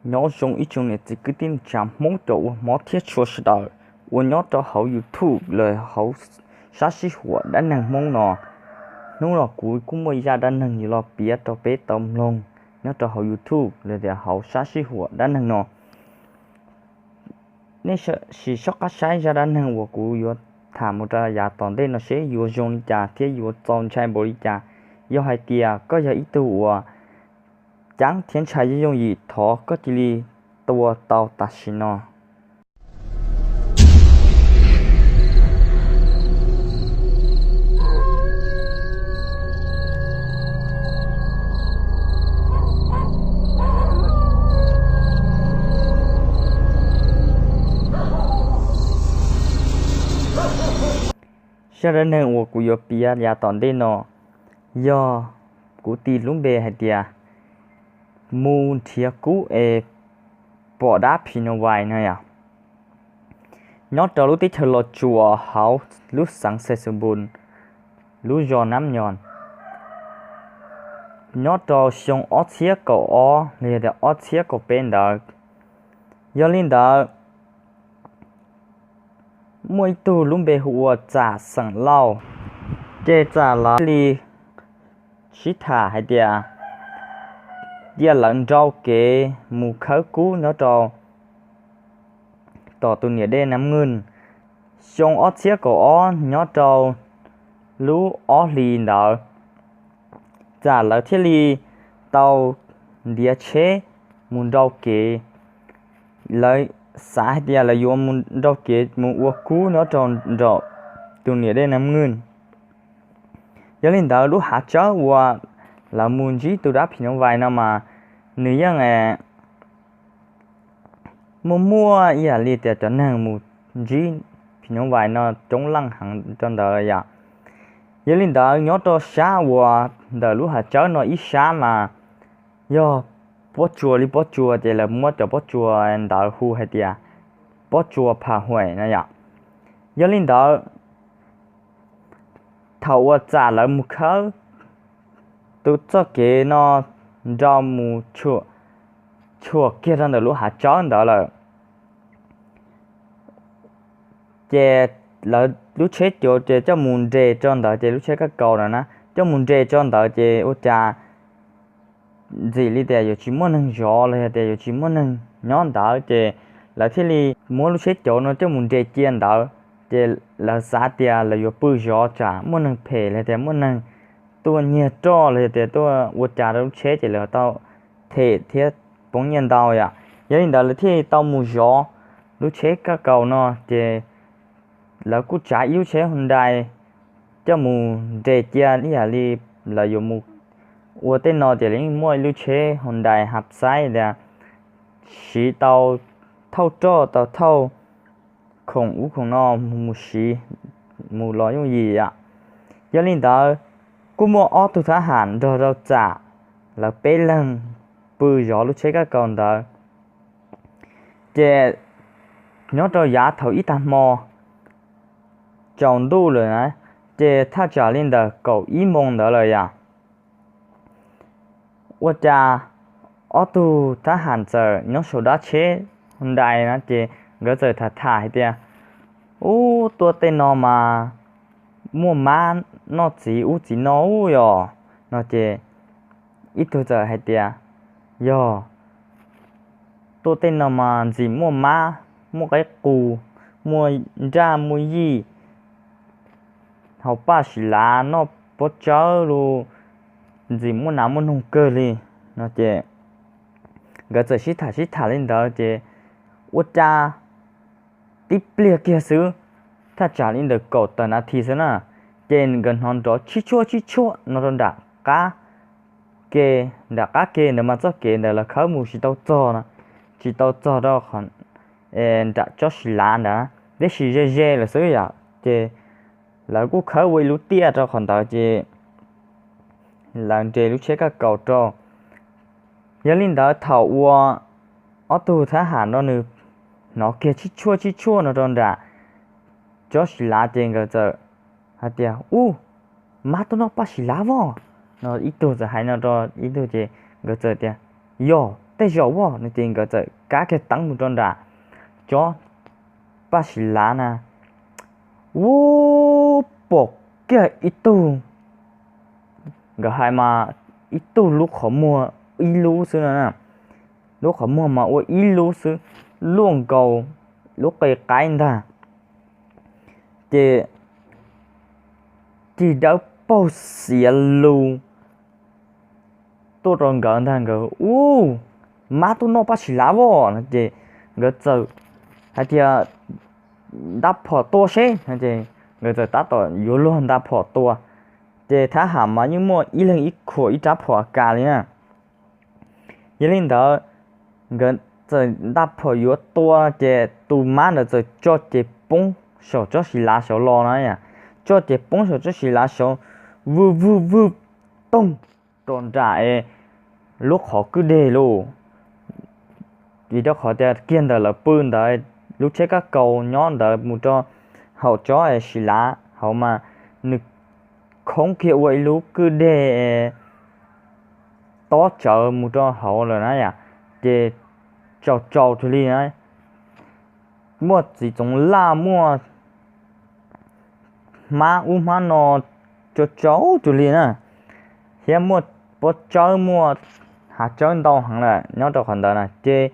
Nyob zoo ib tsoom niam txiv kwv tij neej tsa Hmoob cov uas hmov thiab tshua sawv daws uas nyob rau hauv YouTube los hauv sab sij huam dab neeg Hmoob no. Hnub no kuv kuj muaj zaj dab neeg yuav los piav rau peb tau mloog nyob rau hauv YouTube los tias hauv sab sij huam dab neeg no. Nej sim soj qab saib zaj dab neeg uas kuv yuav tham mus rau yav tom ntej no seb yuav zoo li cas thiab yuav txaus ntshai npaum li cas. Yog hais tias koj yog ib tug uas ceev thiab ntshai yooj yooj yim, thov koj cia li tua tau tam sim no. Zaj dab neeg uas kuv yuav piav yav tom ntej no yog kuv tis lub npe hais tias mus nrhiav kub es pom dab phim nyuj vais no yom. Nyob rau lub teb chaws Los Tsuas hauv lub xeev Xais Xus Npus, lub zos Nab Nyos, nyob rau xyoo ob txhiab kaum ob los yog tias ob txhiab kaum peb ntawd. Yog li ntawd, muaj ib tug lub npe hu ua Txam xeem Lauj, ces Txam lawv li sib tham hais tias cia lawv nrau kev mus khawb kub nyob rau tom tus niam dej Nab Nyuj. Xyoo ob txhiab kaum ob nyob rau lub ob hlis ntawd, Txam lawv thiaj li tau ntiav tsheb mus nrau kev. Lawv xav hais tias lawv yuav mus nrau kev mus ua kub nyob rau nraum tus niam dej Nab Nyuj. Yog li ntawd lub hav tsawb uas lawv mus ntsib tus dab phim nyuj vais no mas nws yeej muaj muaj ib yam li tias cov neeg mus ntsib phim nyuj vais no coob leej heev rau ntawd yom. Yog li ntawd nyob rau sab uas ntawm lub hav tsawb no ib sab mas yog pob tsuas li pob tsuas, ces lawv muab cov pob tsuas ntawd hu hais tias pob tsuas Pham Huam no yom. Yog li ntawd, thaum uas Txam lawv mus khawb tus txoj kev no nrau mus tshuam kiag rau ntawm lub hav tsawb ntawd lawm, ces lawv lub tsheb cauv ces coj mus nres rau ntawd, ces lub tsheb kaj kaus na na coj mus nres rau ntawd ces ua cas ntxim li tias yuav tsis muaj neeg zov los yog tias yuav tsis muaj neeg nyob ntawd, ces lawv thiaj li muab lub tsheb cauv no coj mus nres cia ntawd. Ces lawv xav tias lawv yuav pw zov tsam muaj neeg phem los tias muaj neeg tuaj nyiag roj los yog tias tuaj ua cas rau lub tsheb, ces lawv tau them thiab poob nyiaj ntau yom. Yog li ntawd lawv thiaj li tau mus zov lub tsheb kaj kaus no, ces lawv kuj tsav ib lub tsheb Hyundai coj mus nres cia ib yam li lawv yuav mus ua tej no, ces lawv yeej muaj ib lub tsheb Hyundai hab xaib tias siv tau thauj roj tau thauj khoom ub khoom no mus siv mus los yooj yim yom. Yog li ntawd, kuj muaj ob tug thab ham nrog rau Txam lawv peb leeg pw zov lub tsheb kaj kaus ntawd. Ces nyob rau yav thaum ib tag hmo tsaus ntuj lawm na, ces thaj tsam li ntawm kaum ib moos ntawd lawm yom. Ua cas ob tug thab ham txawm nyob saum dab tsheb Hyundai na, ces nkawd txawm tham tham hais tias, ub, tuaj tej no mas muaj mab noj txiv ub txiv no ub yom no, ces ib tug txawm hais tias, yog tuaj tej no mas ntxim muaj mab, muaj qaib qus, muaj nraj muaj yij, haus paj sis lav noj pob tsawb los ntxim muaj nas muaj noog kawg li no. Ces nkawd txawm sib tham sib tham li ntawd ces ua cas tib pliag kiag xwb, thaj tsam li ntawm kaum tawm nas this xwb na, ces nkawd hnov nrov tshib tshuaj tshib tshuaj no rau nram qab ke. Nram qab ke ntawd mas txoj kev ntawd lawv khawb mus tsis tau txog no, tsis tau txog rau nram tsob sis lav ntawd, tiam sis ze ze lawm xwb yom. Ces lawv kuj khawb ua ib lub tiaj rau qhov ntawd ces lawv nres lub tsheb kaj kaus rau. Yog li ntawd thaum uas ob tug thab ham no nws hnov kiag tshib tshuaj tshib tshuaj no rau nram tsob sis lav ces nkawd txawm hais tias, ub, mab tuaj noj paj sis lav voj no. Ib tug txawm hais no rau ib tug ces nkawd txawm tias, yog tej zaum as no ces nkawd txawm kab kiag teeb mus rau nram tsob paj sis lav na, ua pom kiag ib tug, nkawd hais mas ib tug lub qhov muag ib lub xwb no, lub qhov muag mas ua ib lub xwb, luaj nkaus lub qe qaib ntag. Ces tig dawb paug xiav lus tuaj rau nkawd ntag, nkawd ub, mab tuaj noj paj sis lav as no ces nkawd txawm hais tias nta phom tua seb no ces nkawd txawm tab tom yuav luag nta phom tua, ces thab ham mas yeej muaj ib leeg ib khuam ib rab phom a kas li na. Yog li ntawd, nkawd txawm nta phom yuav tua ces tus mab ntawd txawm tso cev poob saum tsob sis lav saud los na yom, tso cev poob saum tsob sis lav saud, vwj vwj vwj toog rau nram lub qhov kwj deg lauj. Vim rau qhov tias kiag ntawm lawv pw ntawd, lub tsheb kab kaus nyob ntawd mus rau hauv tsob sis lav hauv mas nws khoob kiag ua ib lub kwj deg tob tsawv mus rau hauv lawm na yom, ces tsaus tsaus tug li na. Muaj txiv txoov laj, muaj hmab ub hmab no, tsaus tsaus tug li na, thiab muaj pob tsawb, muaj hav tsawb ntau heev lawm nyob rau qhov ntawd na ces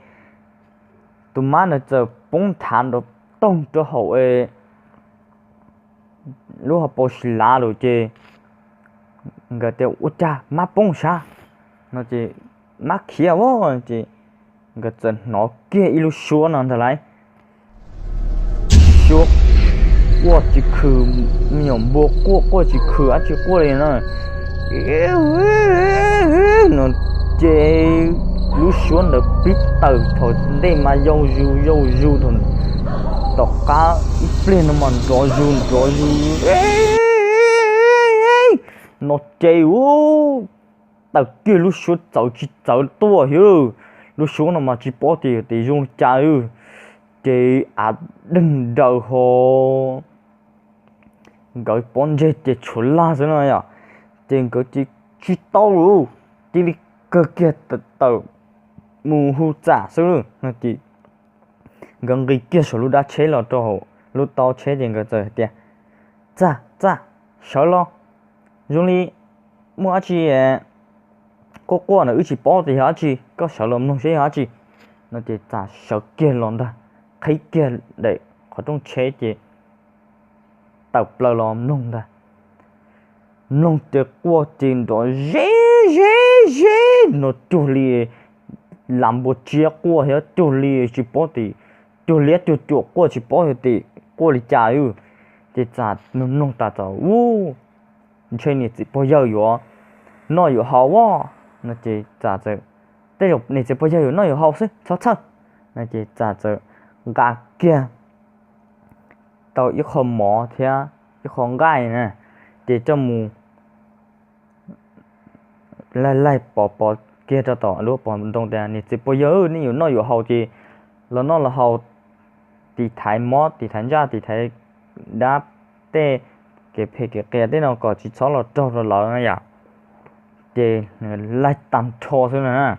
tus mab ntawd txawm poob nthav nrov toog rau hauv lub hauv paus sis lav lawm ces nkawd tias ua cas mab poob sab no ces mab khiav as ces nkawd txawm hnov kiag ib lub suab no ntag lauj. Suab quaj tsis khw, me nyuam npua quaj quaj tsis khw dab tsi quaj li na. No ces lub suab ntawd pib tawm thaum ntej mas yau zus yau zus thaum tom qab ib pliag no mas nrov zus nrov zus no ces ub, tawm kiag lub suab txawv tsis txawv tuaj xwb. Lub suab no mas tsis paub tias yog tias zoo li cas, ces av deeg nraws ho nkawd pob ntseg ces tshuav lag xwb no yom, ces nkawd ces tsis tau lawm, cia li kawg kiag tawm mus hu Txam xwb no ces nkawd nqis kiag saum lub dab tsheb los rau hauv lub taub tsheb ces nkawd txawm hais tias, Txam, Txam, sawv los, zoo li muaj dab tsi quaj quaj na, wb tsis paub tias yog dab tsi, koj sawv los mloog seb yog dab tsi. No ces Txam sawv kiag los ntag, qhib kiag daim qhov rooj tsheb ces tawm plaws los mloog ntag. Mloog ces quaj ces nrov ze ze ze no cuag li lav npua tsiab quaj thiab cuag li tsis paub tias, cuag liab cuag cuam quaj tsis paub tias quaj li cas li. Ces Txam mloog mloog tas txawm, Ub, ntshe niam txiv pog yawg yuav noj yuav haus as. No ces Txam txawm, Tej zaum niam txiv pog yawg yuav noj yuav haus xwb, txhob txhawj. No ces Txam txawm nqa kiag tau ib qho mov thiab ib qho nqaij na, ces coj mus laig laig pov pov kiag rau tom lub pov ntoo tias, Niam txiv pog yawg, nej yuav noj yuav haus ces los noj los haus, tiv thaiv mob tiv thaiv ntsaj tiv thaiv dab, tej kev phem kev qias tej no kom tsis txhob los raug rau lawv na yom. Ces laig tag nrho xwb na,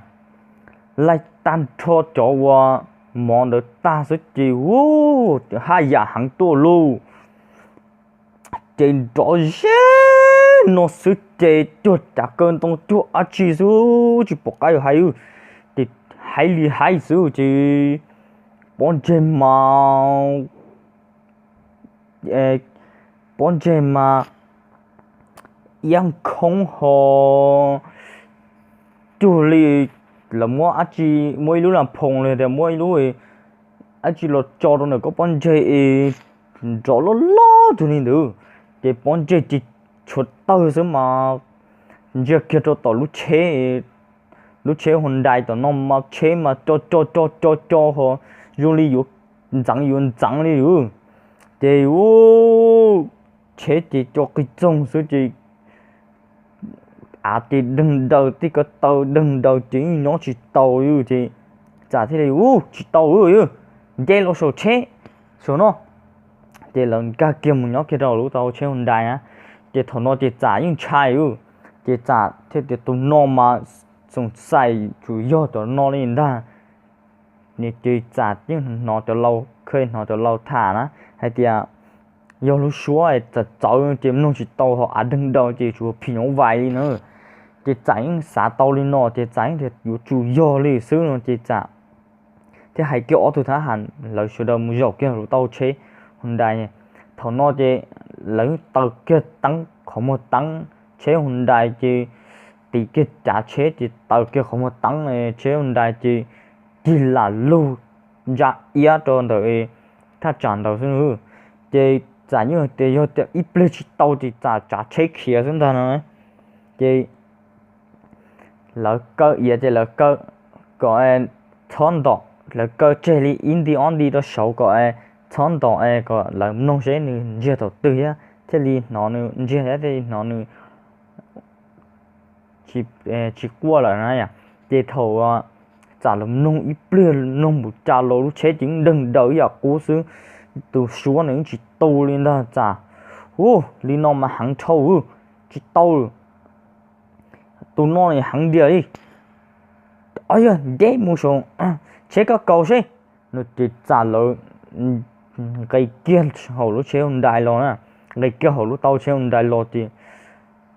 laig tag nrho cov ua mov ntawd tag xwb ces ub, haj yam heev tuaj lauj. Ces nrov ze no xwb ces cuag cav kaw ntoo cuag dab tsi xwb tsis pom qab yuav hais, ces hais li hais xwb ces pob ntseg mas, pob ntseg mas iab khoob ho cuag li lawv muab dab tsi, muab ib lub las phoos los tias muab ib lub dab tsi los tso rau ntawm koj pob ntseg es nrov loj loj cuag li ntawd, ces pob ntseg ces tshuav tawg xwb mas ntsia kiag rau tom lub tsheb, lub tsheb Hyundai tom no mas tsheb mas co co co co co ho zoo li yuav ntxeev yuav ntxeev li. Ces ub, tsheb ces co qis txoog xwb ces av ces deeg daws, tej ko taw deeg daws ces yeej nyob tsis tau li ces Txam thiaj li, Ub, tsis tau, nce los saum tsheb saum no. Ces lawv nkag kiag mus nyob kiag rau lub tsheb Hyundai na. Ces thaum no ces Txam yeej ntshai, ces Txam thiaj tias, Tus no mas xoom xaim tsuas yog cov no li ntag. Ces Txam yeej hnov cov laus, kheev hnov cov laus tham na hais tias yog lub suab txawv txawv ces mloog tsis tau, ho av deeg daus ces tsuas phim nyuj vais li na. Ces Txam yeej xav tau li no ces Txam yeej tias yuav tsum yog li xwb no ces Txam thiaj hais kiag ob tug thab ham lawv sawv daws mus zaum kiag lub taub hau tsheb Hyundai. Thaum no ces lawv taws kiag teeb, qhov muag teeb tsheb Hyundai ces tiv kiag cav tsheb ces taws kiag qhov muag teeb tsheb Hyundai ces tig lam lug ntsa iab rau ntawm thaj tsam ntawd xwb. Ces Txam yeej tias yog tias ib pliag tsis tau ces Txam tsav tsheb khiav xwb ntag no. Ces lawv kaw iav ces lawv kaw kom txhob ntom, lawv kaw tseg li ib nti ob nti rau saud kom txhob ntom, kom lawv mloog seb nws ntsiag thaum twg thiab thiaj li hnov nws ntsiag thiab thiaj li hnov nws tsis quaj lawm na yom. Ces thaum Txam los mloog ib pliag, mloog npaum cas los lub tsheb ces deeg daws ib yam qub xwb, tus suab nws yeej tsis tu li ntag. Txam, Ub, li no mas heev dhau, tsis tau, tus no heev diam li. Yog nceb mus saum tsheb kab kaus seb no ces Txam lawv nqis kiag hauv lub tsheb Hyundai los na, nqis kiag hauv lub taub hau tsheb Hyundai los ces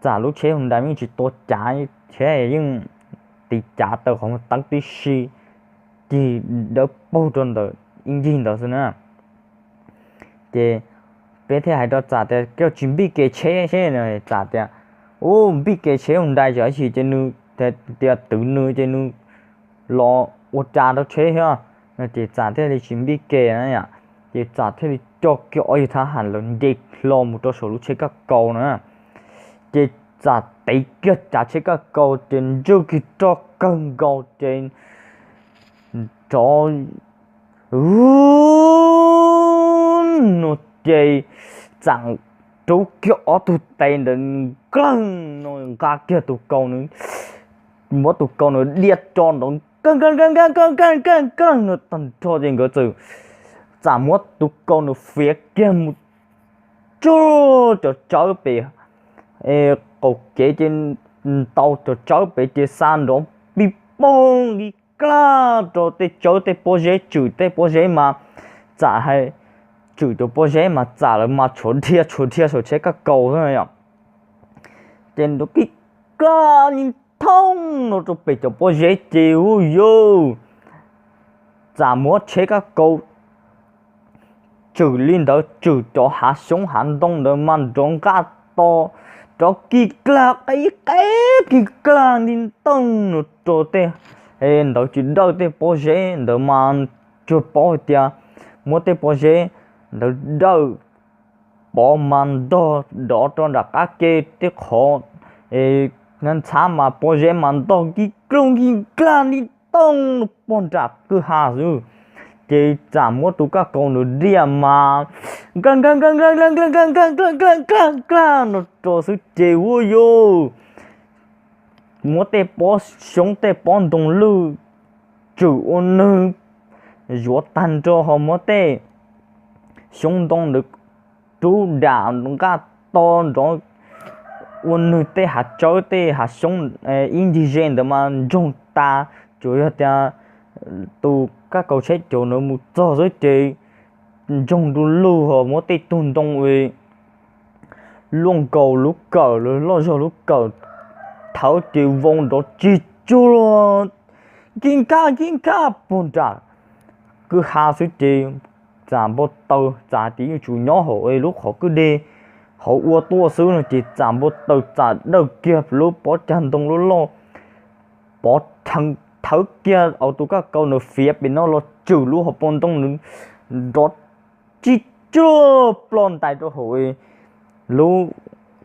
Txam lub tsheb Hyundai yeej tsis tua cav thiab yeej tiv cav taws qhov muag teeb tib si, cig dawb paug rau ntawm ib ncig ntawd xwb na. Ces peb thiaj hais rau Txam tias koj tsis npij ke tsheb seb. Txam tias, Ub, npij ke tsheb Hyundai tsam sim ces nws tias twv nws ces nws los ua cas rau tsheb thiab no ces Txam thiaj li tsis npij ke na yom. Ces Txam thiaj li coj kiag ob yawg thab ham lawv nce hlo mus rau saum lub tsheb kab kaus na. Ces Txam tev kiag cav tsheb kab kaus ces ntswj kiag roj kawg nkaus ces rov no ces Txam rub kiag ob tug tes ntawd nqaag no nqa kiag tus kaus nws, muab tus kaus nws diaj tso nrov nqaag nqaag nqaag nqaag nqaag nqaag nqaag no tag nrho ces nkawd txawm, Txam muab tus kaus nws fiav kiag mus tsuj cov tsawb pem qaum kev ces ntaus cov tsawb pem ces xa nrov pij poog li klag rau tej tsawb tej pob zeb, tswm tej pob zeb mas Txam hais, tswm cov pob zeb mas Txam lawv mas tshuav dhia tshuav dhia saum tsheb kab kaus xwb yom. Ces nrov kig klag li thooj no rau pem cov pob zeb ces ua yus, Txam muab tsheb kab kaus tswm li ntawd, tswm cov hav xyoob hav ntoo ntawd mas nrov nqaj to, nrov kig klag qib qeb kig klag nti ntooj no rau tej ntawd tsis dawj tej pob zeb ntawd mas tsuas paub hais tias muab tej pob zeb ntawd dawj, pov mas ntog dov rau nram qab ke tej qhov ntxhab mas pob zeb mas ntog kig kloog kig klag nti ntooj pog nram kwj ha xwb. Ces Txam muab tus kab kaus nws diaj mas nkag nkag nkag nkag nkag nkag nkag nkag nkag nkag no rau xwb ces ua yus, muab tej pob xyoob tej pob ntoo lwj tswm ua nws zuav tag nrho ho muab tej xyoob ntoo ntawd rub dam nqaj to nrov ua nws tej hav tsawb tej hav xyoob ib ncig ze ntawd mas ntsoog tas, tsuas yog tias tus kab kaus tsheb caus ntawd mus txog xwb ces ntsoog du lug ho muab tej tug ntoo luaj nkaus lub kawm loj zog lub kawm thawb ces vau nrov tsig tsuag nkig nkag nkig nkag puag nram kwj ha xwb ces Txam npau taws, Txam tias yuav tsum nyob hauv lub qhov kwj deg hauv ua tuaj xwb no ces Txam npau taws Txam dawj kiag lub pob cag ntoo loj loj pov thawb kiag tus kab kaus nws fiav pem no los tswm lub hauv paus ntoo nws nrov tsig tsuag ploj ntais rau hauv lub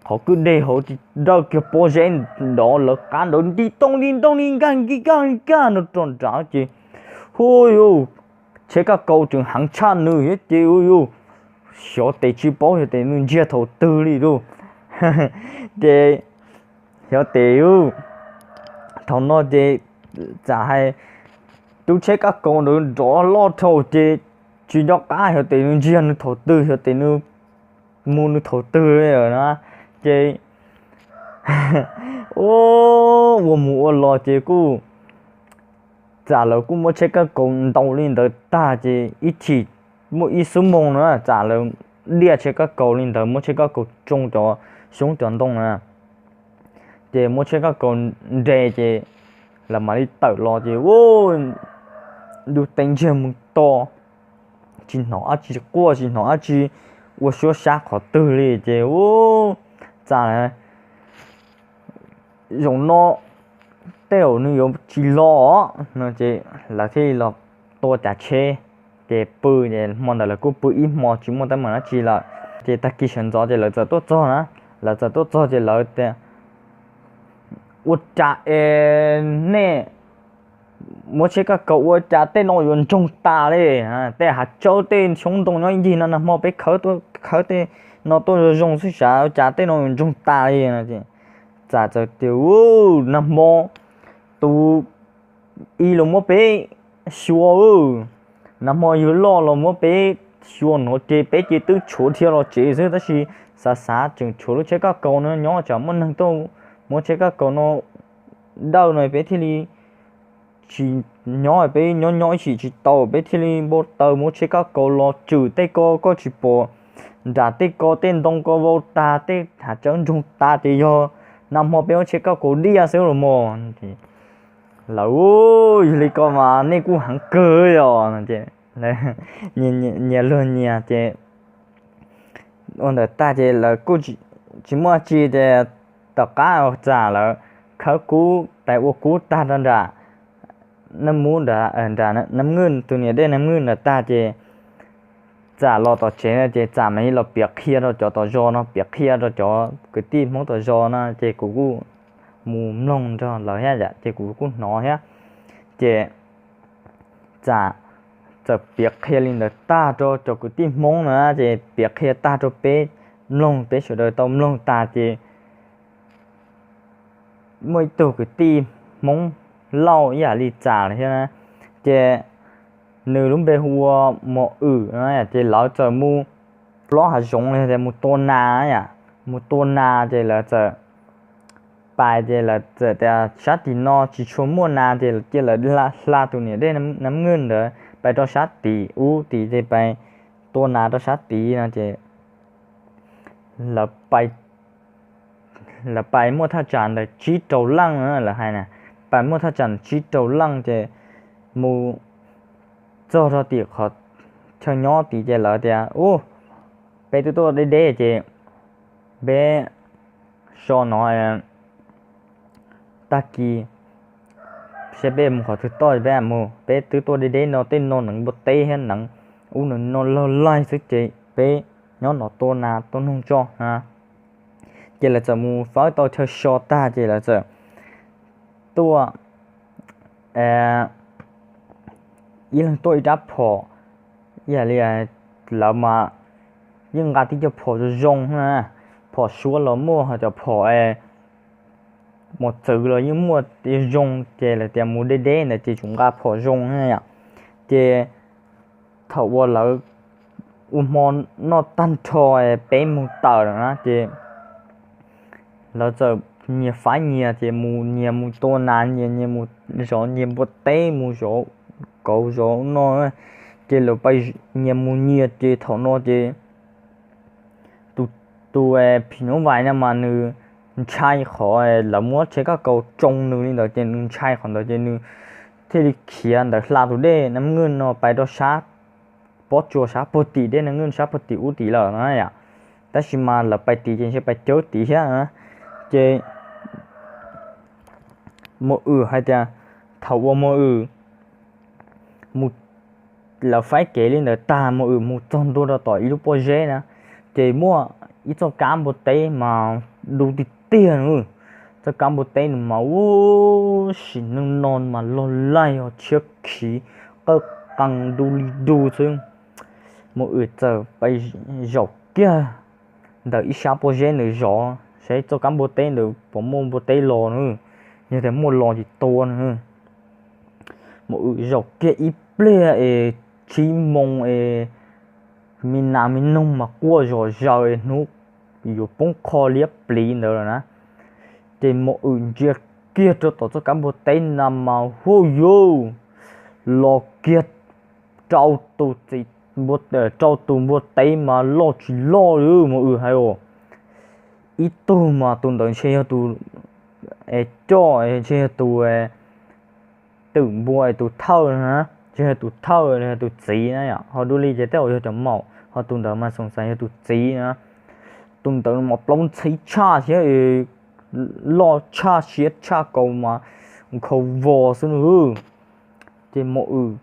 qhov kwj deg hauv ces dawj kiag pob zeb nrov lawv qab nrov nti ntooj nti ntooj li nkag nkig nkag nkig nkag no rau nrad ces hu yus, tsheb kab kaus tseem heev tshaj nws thiab ces hu yus, xyov tes tsis paub xyov tes nws ntsiag thaum twg li lauj. Ces xyov tes, thaum no ces Txam hais, tub tsheb kab kaus ntawd nrov loj dhau ces tsis nco qab xyov tes nws ntsiag nws thaum twg xyov tes nws mus nws thaum twg li na. Ces Ua mus ua los ces kuj, Txam lawv kuj muab tsheb kab kaus ntaus li ntawd tag ces ib chim muaj ib xuab moos no Txam lawv diaj tsheb kab kaus li ntawd, muab tsheb kab kaus tsoo cov xyoob cov ntoo na, ces muab tsheb kab kaus nres ces lawv mam li tawm los ces ua ntuj teb ntsiag mus to, tsis hnov dab tsi quaj, tsis hnov dab tsi ua suab sab qhov twg li ces ua Txam zaum no tej zaum nws yuav tsis los no ces lawv thiaj li los tua cav tsheb ces pw. Ces hmo ntawd lawv kuj pw ib hmo tsis muaj teeb meem dab tsi lawm. Ces tag kis sawv ntxov ces lawv txawm tuaj txog na, lawv txawm tuaj txog ces lawv tias, Ua cas es nej muab tsheb kab kaus ua cas tej no yuav ntsoog tas li? Tej hav tsawb tej xyoob ntoo nyob ib ncig no nag hmo peb khawb tej no tuaj zoo zoo xwb sav, ua cas tej no yuav ntsoog tas li? Txam txawm tias, Nag hmo tus i los muab peb xyuas, nag hmo yawg loj los muab peb xyuas no ces peb ces twb tshuav dhia los tsev xwb, tab sis xav xav tseem tshuav lub tsheb kab kaus no nyob, tsam muaj neeg tuaj muab tsheb kab kaus no dawj no peb thiaj li tsis nyob, peb nyob nyob ib sim tsis tau, peb thiaj li npau taws muab tsheb kab kaus los tswm tej ko, koj tsis pom nram tej ko tej ntoo ko vau tas, tej hav tsawb ntsoog tas, ces yog nag hmo peb muab tsheb kab kaus diaj xwb los mas. Lawv, Yog li ko mas nej kuj heev kawg os. Nyias luag nyias ces ua ntawd tag ces lawv kuj tsis muaj tsi ces tom qab Txam lawv khawb kub tais ua kub tag rau nram Naj Mub, nram Naj Mwj, tus niam dej Naj Mwj ntawd tag ces Txam los tom tsev no ces Txam mam li los piav qhia rau cov tom zos no, piav qhia rau cov kwv tij Hmoob tom zos no ces kuv kuj mus mloog nrog lawv thiab ces kuv kuj hnov thiab. Ces Txam txawm piav qhia li ntawd tag rau cov kwv tij Hmoob no ces piav qhia tag rau peb mloog, peb sawv daws tau mloog tas ces muaj ib tug kwv tij Hmoob Lauj ib yam li Txam lawm thiab na, ces nws lub npe hu ua Mos Wm no ces lawv txawm mus plob hav zoov li tias mus tua nas yom, mus tua nas ces lawv txawm pais ces lawv txawm tias sab tim no tsis tshua muaj nas ces cia lawv hla tus niam dej Naj Mwj ntawd pais rau sab tim ub tid ces pais tua nas rau sab tid no ces lawv pais muaj thaj tsam ntawm tsib rau leej na, lawv hais na, pais muaj thaj tsam tsib rau leej ces mus txog rau tim qhov chaw nyob tid ces lawv tias, Ub, peb twb tuaj deb deb ces peb so no tag kis saib peb mus qhov twg toj peb mus, peb twb tuaj deb deb no, tej no neev npua teb thiab neev ub neev no log laig xwb ces peb nyob no tua nas tua noog tso na. Ces lawv txawm mus fawb tau chaw so tag ces lawv txawm tuaj, ib leeg tuaj ib rab phom, ib yam li lawv mas yeej nqa tib co phom zoo zoo na, phom suab los muaj, ho cov phom mos txwv los yeej muaj zoo, ces lawv tias mus deb deb ntawd ces tsum nqa phom zoo na yom. Ces thaum uas lawv ua hmo noj tag nrho peb mus tawm lawm na ces lawv txawm nyias faib nyias ces mus nyias mus tua nas, nyias nyias mus zov nyias npua teb, mus zov kauv zov no, ces lawv pais nyias mus nyias ces thaum no ces tus, tus phim nyuj vais no mas nws ntshai qhov lawv muab tsheb kab kaus tsoo nws li ntawd ces nws ntshai qhov ntawd ces nws thiaj li khiav ntawd hla tus dej Naj Mwj no pais rau sab pob tsuas sab puag tim dej Naj Mwj sab puag tim ub tid lawm na yom. Tab sis mas lawv pais tid ces ntshe pais cawb tid thiab na. Ces Mos Wm hais tias thaum uas Mos Wm mus, lawv faib kev li ntawd tag Mos Wm mus txog ntua rau tom ib lub pob zeb na, ces muaj ib txoj kab npua teb mas du tiag tiag na. Txoj kab npua teb nws mas ua sim neej no mas log laig ho tshiab khiv, qawj qees du li du xwb. Mos Wm txawm pais zaum kiag ntawm ib sab pob zeb ntawd zov saib txoj kab npua teb ntawd puas muaj npua teb los na, yog tias muaj los ces tua na. Mos Wm zaum kiag ib pliag es tsib moos es me nas me noog mas quaj zom zaws es hnub yuav poob qho liab pliv ntawd lawm na. Ces Maum Wm ntsia kiag rau tom txoj kab npua teb na mas huj yuj, los kiag rau tus txiv, rau tus npua teb mas loj tsis loj li. Maum Wm hais os, ib tug mas tus ntawd ntshe yog tus es coj, ntshe yog tus twm npua es tus thawj na, ntshe yog tus thawj los yog tus txiv na yom. Ho dua li ces tej zaum yog cov maum, ho tus ntawd mas xoom xav yog tus txiv na. Tus ntawd mas plaub ntxhib tshaj thiab, loj tshaj siab tshaj kaus mas nkhaus vos xwb na. Ces Maum Wm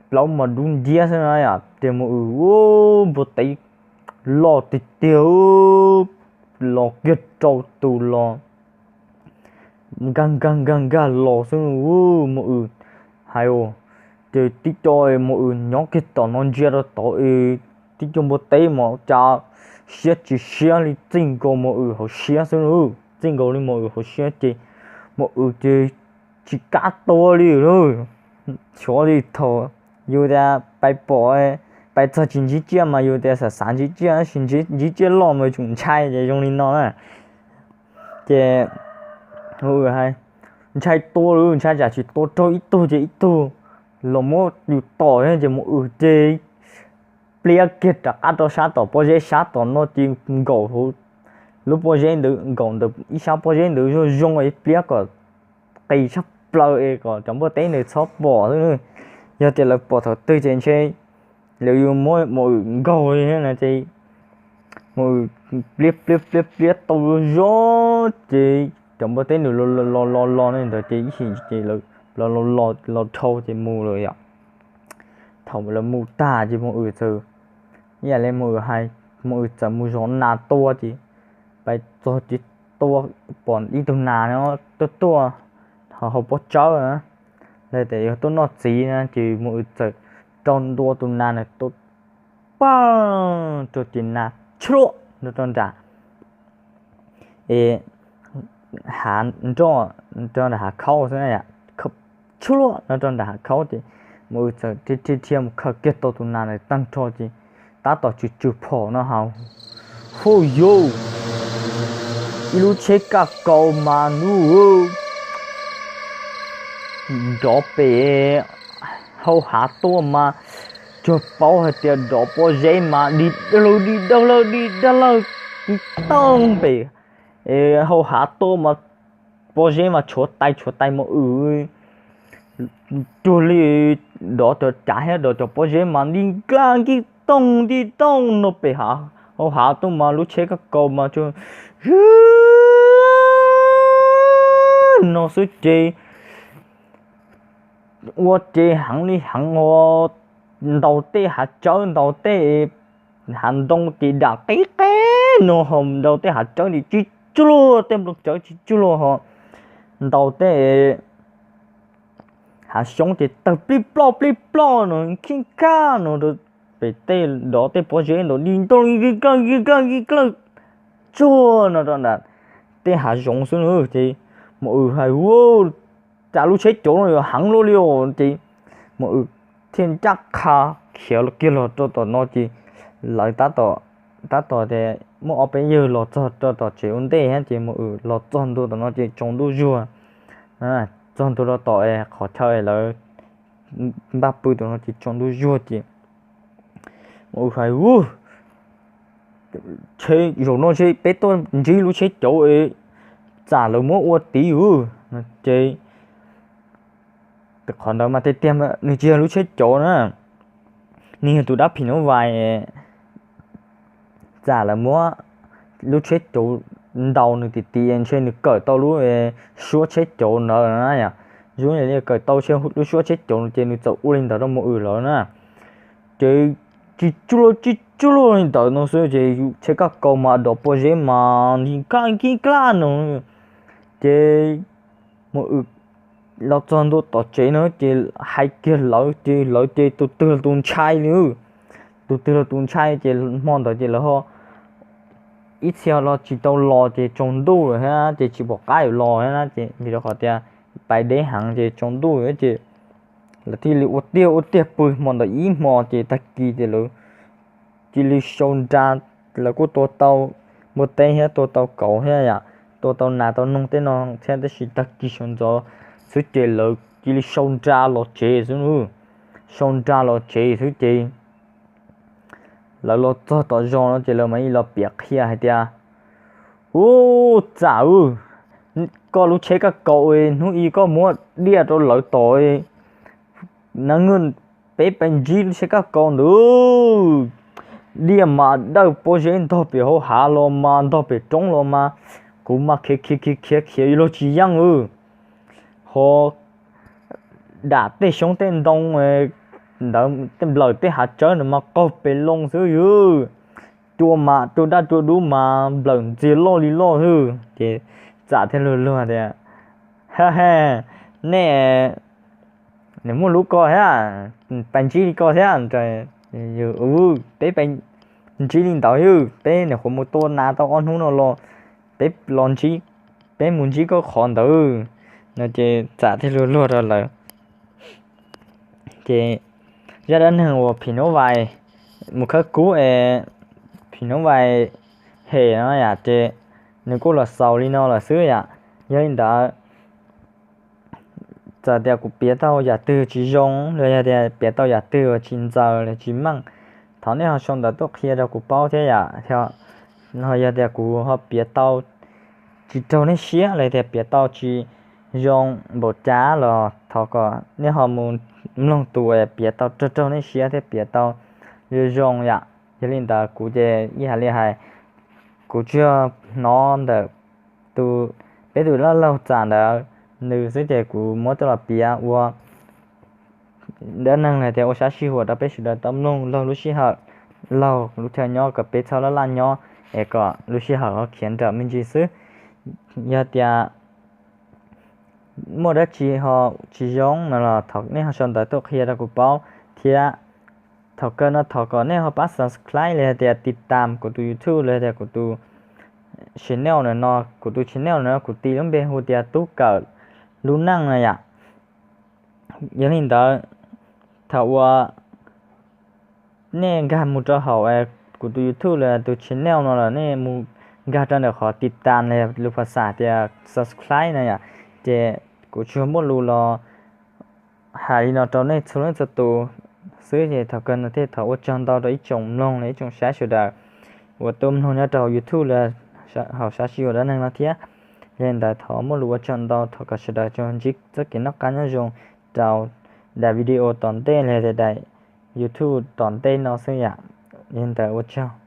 plaub mas dub nciab xwb na yom, ces Maum Wm ua npua teb loj tiag tiag, los kiag rau tus los nkag nkag nkag nkag los xwb na. Maum Wm hais os, ces tib co Maum Wm nyob kiag tom no ntsia rau tod es tib co npua teb mas cas siab tsis siab li, txij nkaus Maum Wm hauv siab xwb na, txij nkaus li Maum Wm hauv siab ces Maum Wm ces tsis kam tua li lauj. Xyov li thaum yus tias pais pom, pais txog tsis ntsib tsiaj mas yus tias xav xav ntsib tsiaj, tab sis ntsib tsiaj loj mas tseem ntshai ces zoo li no na. Ces Maum Wm hais ntshai tua li, ntshai tsam tsis tua raug ib tug ces ib tug los muab yus tom ces Maum Wm ces pliab kiag rov qab rau sab tom pob zeb sab tom no ces nkaum hauv lub pob zeb ntawd, nkaum ntawm ib sab pob zeb ntawd zoo zoo es pliab kom qis tshaj plaws es kom cov npua teb ntawd txhob pom xwb. Yog tias lawv pom thaum twg ces ntshe lawv yuav muab Maum Wm nkaug li thiab no ces Maum Wm pliab pliab pliab pliab tau zoo ces cov npua teb nws los los los los ne ntawd ces ib chim ces lawv los los los dhau ces mus lawm yom. Thaum lawv mus tag ces Maum Wm txawm, ib yam li Maum Wm hais, Maum Wm txawm mus zov nas tua ces pais txog ces tua, pom ib tug nas no tuaj tuaj hauv pob tsawb na, los tias yog tuaj noj txiv na ces Maum Wm txawm rau ntua tus nas na tua pag rau ces nas tshuaj no rau nram es hav nroj, rau nram hav khaub xwb, tshuaj no rau nram hav khaub ces Maum Wm txawm dhia dhia dhia mus khaws kiag tau tus nas ntawd tag nrho ces tab tom tsw tsw phom no ha, huj yuj, ib lub tsheb kaj kaus mas nub nrov pem hau hav tuaj mas cuag paub hais tias nrov pob zeb mas dig dawg lawg dig dawg lawg dig dawg lawg tib tooj pem hau hav tuaj mas pob zeb mas tshuav tais tshuav tais Maum Wm cuag li nrov cov cav thiab nrov cov pob zeb mas nti nkaj nti tooj nti tooj no pem hau hav tuaj mas lub tsheb kaj kaus mas no xwb ces ua ces heev li heev os, ntaus tej hav tsawb ntaus tej hav ntoo ces dam qib qeb no ho ntaus tej hav tsawb ces tsis tsuag luag, tej nplooj tsawb tsis tsuag luag ho ntaus tej hav xyoob ces tawg plij ploj plij ploj no khib khab no rau pem tej nrov tej pob zeb nrov di ntoj nkig klawj nkig klawj nkig klawj tsuag no rau nram tej hav zoov xwb na ces Maum Wm hais ua cas lub tsheb cauv no yuav heev luaj li os ces Maum Wm thiaj ncaj qha khiav kiag los rau tom no ces lawv tab tom tias muaj ob peb yawg los txog rau tom tsev ua ntej thiab ces Maum Wm los txog ntua tom no ces tsaus ntuj zuag, txog ntua rau tom qhov chaw lawv npaj pw tom no ces tsaus ntuj zuag ces Maum Wm hais ua tsheb zaum no ntshe peb tuaj ntsib lub tsheb cauv txam lawv muab ua tiv ua ces qhov ntawd mas tiag tiag nws tsis yog lub tsheb cauv na, nws yog tus dab phim nyuj vais txam lawv muab lub tsheb cauv ntaus nws tim tid ntshe nws kawm tau lub suab tsheb cauv ntawd na yom, zoo li kawm tau lub suab tsheb cauv no ces nws txawm ua li ntawd rau Maum Wm lawm na. Ces tsis tsuag luag tsis tsuag luag li ntawd no xwb ces tsheb kaj kaus mas dov pob zeb mas nkig kaj nkig klaj no ces Maum Wm los txog ntua tom tsev no ces hais kiag lawv ces lawv ces tus twg los tus ntshai li, tus twg los tus ntshai ces hmo ntawd ces lawv ho ib txhia los tsis tau los ces tsaus ntuj lawm thiab ces tsis pom qab yuav los thiab na ces vim rau qhov tias pais deb heev ces tsaus ntuj ces lawv thiaj li ua tiag ua tiag pw hmo ntawd ib hmo ces tag kis ces lawv cia li sau nra, lawv kuj tua tau npua teb thiab tua tau kauv thiab yom, tua tau nas tau noog tej no thiab, tab sis tag kis sawv ntxov xwb ces lawv cia li sau nra los tsev xwb, sau nra los tsev xwb ces lawv los txog tom zos no ces lawv mam li los piav qhia hais tias, Ub, Txam, koj lub tsheb kaj kaus hnub i koj muab diaj rau lawv tom na, peb pais ntsib lub tsheb kaj kaus ntawd, diaj mas dawj pob zeb ntog pem hauv hav los mas ntog pem roob los mas, kuv mas khiav khiav khiav khiav khiav yuav luag tsis yeej, ho dam tej xyoob tej ntoo ntawd, nplawm tej hav tsawb ntawd mas qaug pes loo xwb, cua mas cua daj cua dub mas nplawm ntxiag loj li loj xwb. Ces Txam thiaj luag luag tias, Ha ha, nej nws muaj lub ko thiab, pais ntsib li ko thiab. Peb pais ntsib li ntawd, peb nyuam qhuav mus tua nas tau ob hnub no los, peb los ntsib, peb mus ntsib koj qhov ntawd no. Ces Txam thiaj luag luag rau lawv. Ces zaj dab neeg uas phim nyuj vais mus khawb kub es phim nyuj vais hem no yom, ces nws kuj los xaus li no lawm xwb yom. Yog li ntawd, txawm tias kuv piav tau yam twg tsis zoo los yog tias piav tau yam twg uas tsis ntxaws los tsis meej, thov nej ho sau ntawv tuaj qhia rau kuv paub thiab yom. Ho yog tias kuv ho piav tau tsis raug nej siab los tias piav tau tsis zoo npaum cas los thov kom nej ho mus mloog tus uas piav tau raug raug nej siab thiab piav tau zoo zoo yom. Yog li ntawd kuv ces ib yam li hais, kuv tsuas hnov ntawm tus, peb tus dab laug Txam ntawd nws xwb ces kuv muab coj los piav ua dab neeg los tias ua sab sij huam rau peb sawv daws tau mloog laug lub sij hawm, laug lub chaw nyob kom peb txhob laj laj nyob, es kom lub sij hawm ho khiav nrawm me ntsis xwb. Yog tias muaj dab tsi ho tsis zoo no los thov nej ho sau ntawv tuaj qhia rau kuv paub thiab. Thaum kawg no thov kom nej ho pab subscribe los yog tias tiv tam kuv tus YouTube los yog tias kuv tus channel no. Kuv tus channel no kuv tis lub npe hu tias Tub Kawm Lub Neej no yom. Yog li ntawd, thaum uas nej nkag mus rau hauv kuv tus YouTube los tus channel no lawm, nej mus nkag rau ntawm qhov tiv tam los lus phas xas tias subscribe no yom, ces kuv tsuas muaj lus los hais li no rau nej txhua leej txhua tus xwb. Ces thaum kawg no thiaj thov ua tsaug ntau rau ib tsoom mloog los ib tsoom saib sawv daws uas tuaj mloog nyob rau hauv YouTube los hauv sab sij huam dab neeg no thiab. Yog li ntawd thov muaj lus ua tsaug ntau, thov kom sawv daws tsuas ntsib txoj kev noj qab nyob zoo rau daim video tom ntej los yog tias daim YouTube tom ntej no xwb yom. Yog li ntawd ua tsaug.